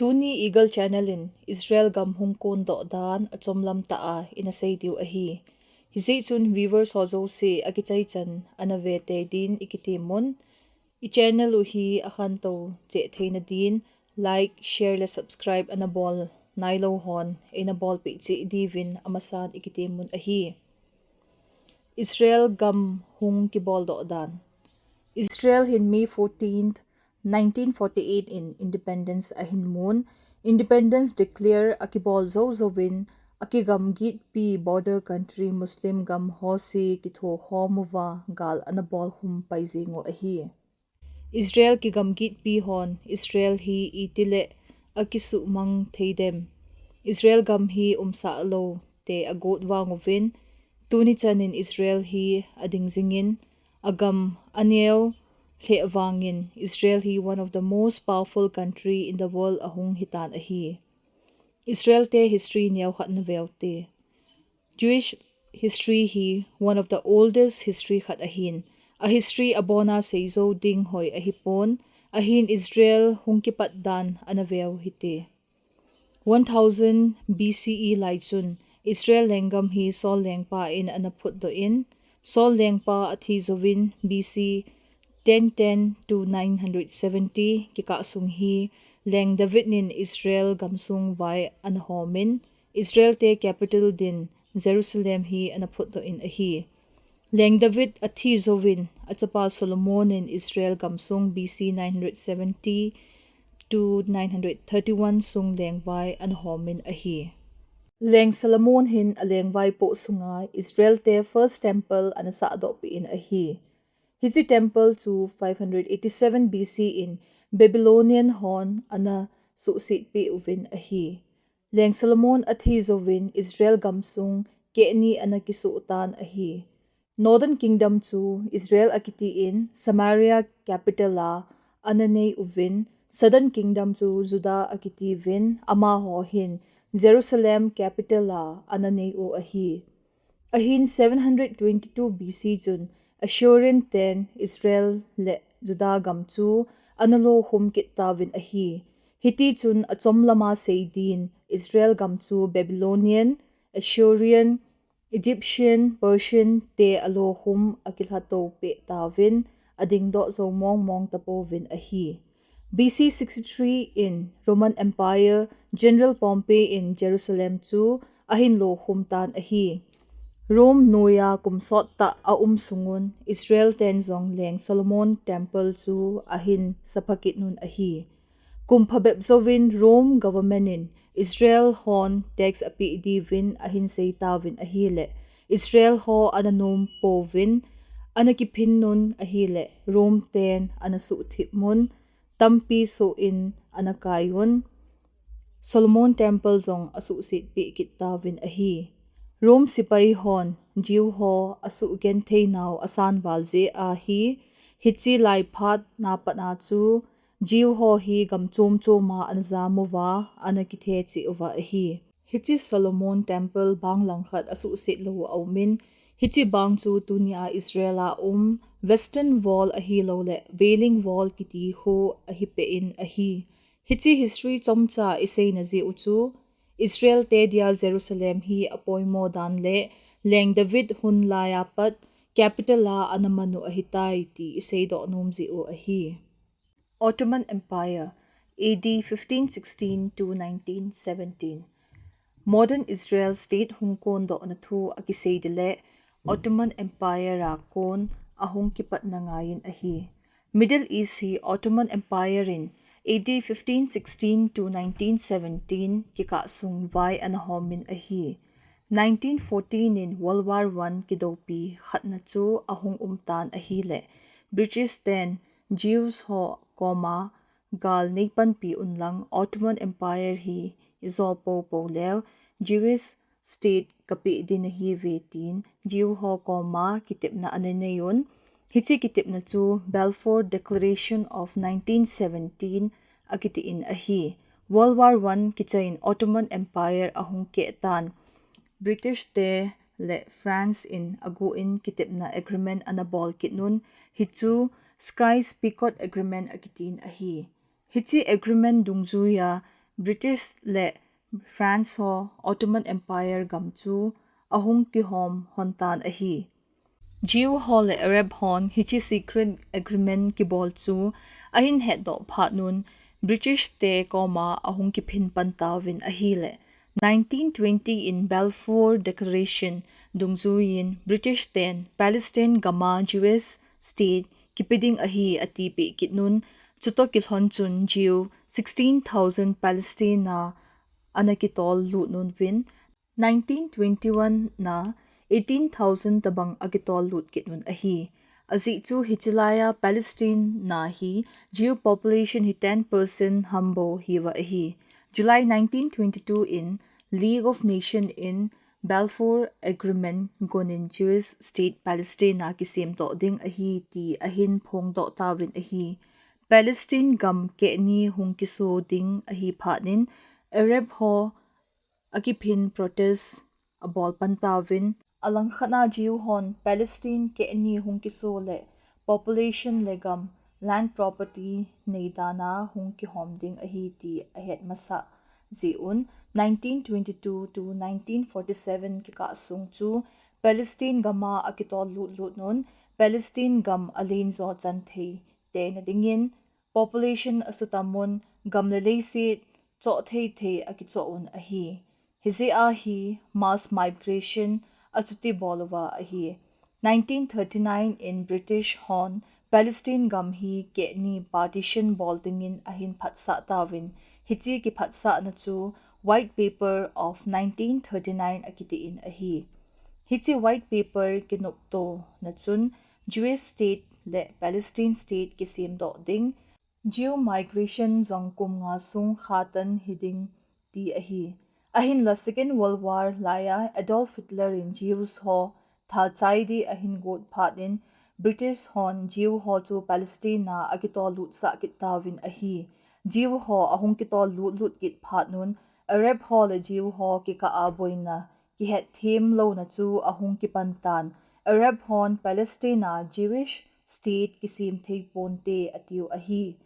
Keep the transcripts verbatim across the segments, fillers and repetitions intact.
Tuni Eagle Channel in Israel gam hung kondoh dan achomlam tah a ina sei diu ahi. Hijeh chun viewers ho jouse akichai chan ana ve tei din ikitem un. I channel u hi akhantou cheh theina din like, share le subscribe ana bol nailou hon eina bolpeh cheh diuvin amasan ikitem un ahi. Israel gam hung kiboldoh dan. Israel hin May fourteenth, nineteen forty-eight in independence ahin mun. Independence declare akibol jou jouvin akigamgitpi border country Muslim gam ho jouse kithokhom uva gal ana bolkhum pai jeng u ahi. Israel kigamgitpi hon Israel hi itile akisuhmang thei dem? Israel gam hi umsah lou te agot vang uvin, tuni chan in Israel hi ading jingin, agam aneo lheh vangin Israel hi one of the most powerful country in the world ahung hitan ahi. Israel te history neo khat na veu te. Jewish history hi one of the oldest history khat ahin. A history abona seijou ding hoi ahipon, ahin Israel hung kipat dan ana veu hite. One thousand B C E lai chun Israel lenggam hi Saul lengpa in ana phutdoh in, Saul lengpa athi jouvin B C ten ten to nine hundred seventy kikah sung hi Leng David in Israel gamsung vai ana homin, Israel te capital din Jerusalem hi ana phutdoh in ahi. Leng David athi jouvin achapa Solomon in Israel gamsung B C nine hundred seventy to nine hundred thirty-one sung lengvai ana homin ahi. Leng Solomon hin alengvai poh sunga Israel te first temple ana sahdohpeh in ahi. Hiche temple chu five hundred eighty-seven B C in Babylonian hon ana suhsetpeh uvin ahi. Leng Solomon athi jouvin Israel gamsung kehni ana kisuh tan ahi. Northern Kingdom chu Israel akiti in Samaria capital a ana nei uvin, Southern Kingdom chu Judah akiti uvin, amaho hin Jerusalem capital a ana nei u ahi. Ahin seven hundred twenty-two B C chun Assyrian ten Israel le Judah gam chu ana lokhum kit tauvin ahi. Hiti chun achomlama sei din Israel gam chu Babylonian, Assyrian, Egyptian, Persian te alokhum akilhatou peh tauvin adingdoh jou mongmong tapouvin ahi. B C sixty-three in Roman Empire, General Pompey in Jerusalem chu ahin lokhum tan ahi. Rome noiya kum sottah aum sungun Israel ten jong Leng Solomon Temple chu ahin sapha kit un ahi. Kum phabep jouvin Rome government in Israel hon tax apeh diuvin ahin sei tauvin ahile, Israel ho ana nom pouvin, ana kiphin un ahile, Rome ten ana suhthip un, tampi soh in ana kai un. Solomon Temple jong asuhsetpeh kit tauvin ahi. Rome sepai hon Jew ho asuhgenthei nau asan val jeh ahi. Hiche lai phat na pat a chu Jew ho hi gam chom chom a ana jam uva, ana kithe cheh uva ahi. Hiche Solomon Temple bang langkhat asuhset lou aumin, hiche bang chu tunia Israel a um Western Wall ahilouleh Wailing Wall kiti khu ahipeh in ahi. Hiche history chomcha iseina jeh u chu, Israel te dia Jerusalem hi apoimo dan le Leng David hun laiya pat capital a ana man u ahitai ti iseidoh nom jeh u ahi. Ottoman Empire, A D fifteen sixteen to nineteen seventeen. Modern Israel state hung kondohna thu akisei dile Ottoman Empire a kon ahung kipatna ngaiyin ahi. Middle East hi Ottoman Empire in A D fifteen sixteen to nineteen seventeen kikah sung vai ana homin ahi. Nineteen fourteen in World War One kidoupi khatna chu ahung umtan ahile, British ten Jews ho koma gal neipanpi unlang Ottoman Empire hi ijo popo leu Jewish state kapeh ding ahiuve tin Jew ho koma kitepna ana neiun. Hiche kitepna chu Balfour Declaration of nineteen seventeen akitin ahi. World War One kichai in Ottoman Empire ahung kehtan. British te le France in aguh in kitepna agreement ana bol kit un. Hichu Sykes-Picot Agreement akitin ahi. Hiche agreement dungjuiya British le France ho Ottoman Empire gam chu ahung kihom hon tan ahi. Jew ho le Arab hon hiche secret agreement kibol chu ahin hetdoh phat un British te koma ahung kiphin pan tauvin ahile nineteen twenty in Balfour Declaration dungjuiyin British ten Palestine gama Jewish state kipe ding ahi atipeh kit un, chutoh kilhon chun Jew sixteen thousand Palestine a ana kitol lut un vin, nineteen twenty-one na eighteen thousand tabang akitol lut kit un ahi. Ajeh chu hiche laiya Palestine na hi Jew population hi ten percent ham bou hiuva ahi. July nineteen twenty-two in League of Nation in Balfour Agreement gonin Jewish state Palestine a kisemdoh ding ahi ti ahin phongdoh tauvin ahi. Palestine gam kehni hung kiso ding ahi phat in Arab ho akiphin protest abol pan tauvin, alangkhat a Jew hon Palestine kehni hung kiso le population le gam, land property nei dan a hung kihom ding ahi ti ahet masah jeh un nineteen twenty-two to nineteen forty-seven kikah sung chu Palestine gam a akitol lut lut un Palestine gam alen jo chan thei teina dingin population asutam un gam le leiset choh thei thei akichoh un ahi. Hijeh a hi mass migration achuti bol uva ahi. Nineteen thirty-nine in British hon Palestine gam hi kehni partition bol dingin ahin phatsah tauvin, hiche kiphatsahna chu White Paper of nineteen thirty-nine akitin ahi. Hiche White Paper kinoptona chun Jewish state le Palestine state kisemdoh ding, Jew migration jong kum nga sung khatan hiding ti ahi. Ahinla Second World War laiya Adolf Hitler in Jews ho thachai ding ahin got phat in British hon Jew ho chu Palestine a akitol lutsah kit tauvin ahi. Jew ho ahung kitol lut lut kit phat un Arab ho le Jew ho kikah a boina kihetthem louna chu ahung kipan tan. Arab hon Palestine a Jewish state kisem thei ponte atiu ahi.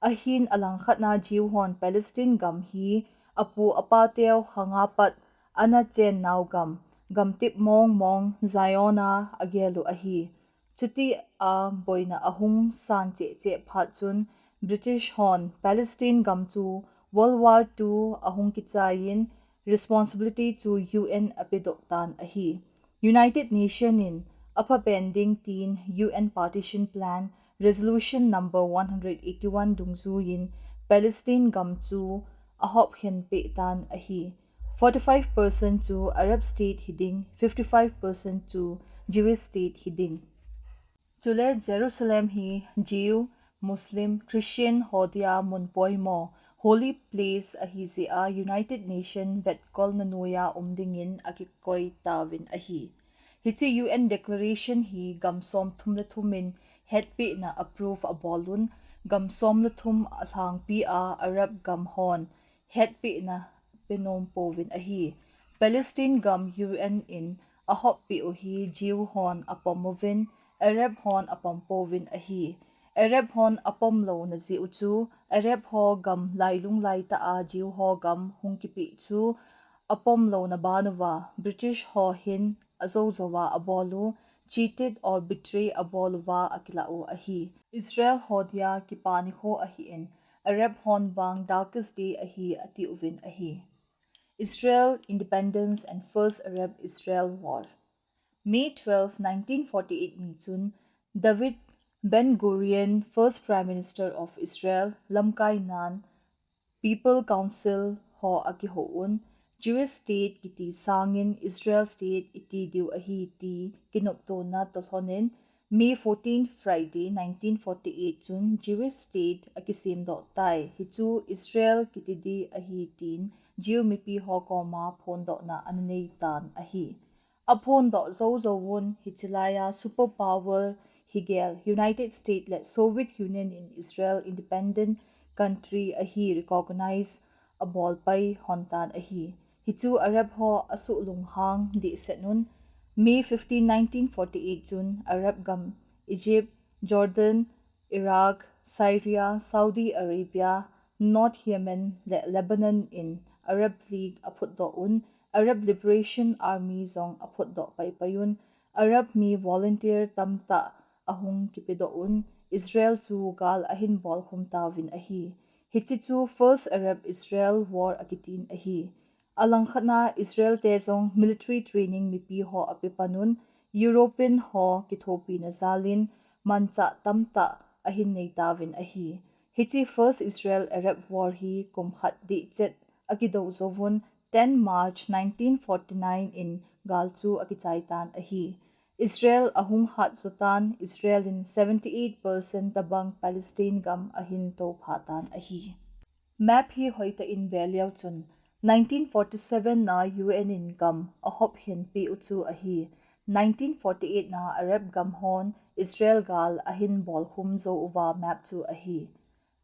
Ahin alangkhat a Jew hon Palestine gam hi apu apa teu khang a pat ana chen nau gam, gamtip mong mong Zion a agel u ahi. Chuti a boina ahung san cheh cheh phat chun British hon Palestine gam chu World War two ahung kichai in responsibility chu U N apedoh tan ahi. United Nation in aphapen ding tin U N Partition Plan Resolution number one hundred eighty-one dungjuiyin Palestine gam chu ahop khen peh tan ahi. Forty-five percent chu Arab state hiding, fifty-five percent chu Jewish state hiding. Chule Jerusalem hi Jew, Muslim, Christian ho dia mun poimo, holy place ahi jeh a United Nation vetkolna noiya um dingin akikoi tauvin ahi. Hiche U N declaration hi gam somthum le thum in hetpehna approve abol un, gam som le thum alhangpi a Arab gam hon hetpehna penom pouvin ahi. Palestine gam U N in ahoppeh u hi Jew hon apom uvin, Arab hon apom pouvin ahi. Arab hon apom louna jeh u chu Arab ho gam lailung laitah a Jew ho gam hung kipeh chu apom louna ban uva British ho hin ajou jouva abol u, cheated or betray abol uva akilah u ahi. Israel ho dia kipa nikho ahin, Arab hon vang darkest day ahi atiuvin ahi. Israel Independence and First Arab-Israel War. May twelve, nineteen forty-eight ni chun David Ben-Gurion, first Prime Minister of Israel, lamkai nan People Council ho akihou un, Jewish state kiti sangin Israel state iti diu ahi ti kinoptona toh lhonin, May fourteen, Friday, nineteen forty-eight chun Jewish state akisemdoh tai. Hichu Israel kiti ding ahi tin Jew mipi ho koma phondohna ana nei tan ahi. Aphondoh jou jou un, hiche laiya superpower hi gel United States le Soviet Union in Israel independent country ahi recognize abol pai hon tan ahi. Hichu Arab ho asuh lunghang dehset un, May fifteen, nineteen forty-eight chun Arab gam Egypt, Jordan, Iraq, Syria, Saudi Arabia, North Yemen le Lebanon in Arab League aphutdoh un, Arab Liberation Army jong aphutdoh paipai un, Arab mi volunteer tamtah ahung kipedoh un, Israel chu gal ahin bolkhum tauvin ahi. Hiche chu First Arab-Israel War akitin ahi. Alangkhatna Israel te jong military training mipi ho apepan un, European ho kithopina jalin manchah tamtah ahin nei tauvin ahi. Hiche First Israel-Arab War hi kum khat dihchet akidou jouvun, ten March nineteen forty-nine in gal chu akichai tan ahi. Israel ahung hat jotan, Israel in seventy-eight percent tabang Palestine gam ahin toupha tan ahi. Map hi hoitah in ve leu chun, nineteen forty-seven na U N in gam ahop hin peh u chu ahi. Nineteen forty-eight na Arab gam hon Israel gal ahin bolkhum jou uva map chu ahi.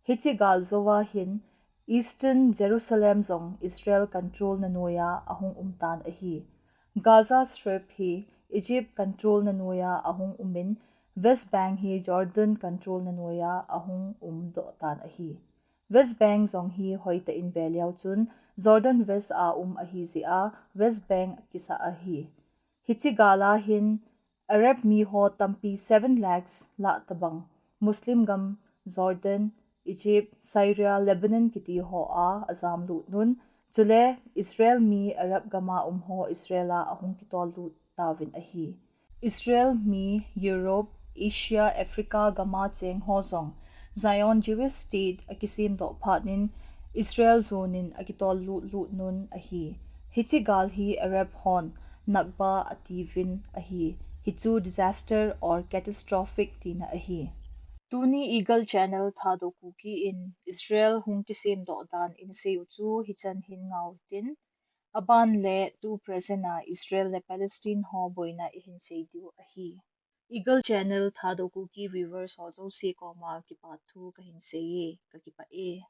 Hiche gal jouva hin Eastern Jerusalem jong Israel control na noiya ahung um tan ahi. Gaza Strip hi Egypt control na noiya ahung umin, West Bank hi Jordan control na noiya ahung umdoh tan ahi. West Bank jong hi hoitah in ve leu chun Jordan West a um ahi jeh a West Bank kisah ahi. Hiche gal a hin Arab mi ho tampi seven lakhs lah tabang Muslim gam Jordan, Egypt, Syria, Lebanon kiti ho a ajamlut un, chule Israel mi Arab gam a um ho Israel a ahung kitollut tauvin ahi. Israel mi Europe, Asia, Africa gam a cheng ho jong Zion Jewish State akisemdoh phat in Israel jonin akitollut lut un ahi. Hiche gal hi Arab hon Nakba atiuvin ahi. Hichu disaster or catastrophic tina ahi. Tuni Eagle Channel Thadou Kuki in Israel hung kisemdoh dan in sei u chu hichan hin ngau tin, aban le tu present a Israel le Palestine ho boina ihin sei diu ahi. Eagle Channel Thadou Kuki viewers ho jouse koma kipa thu kahin sei e, kakipah e.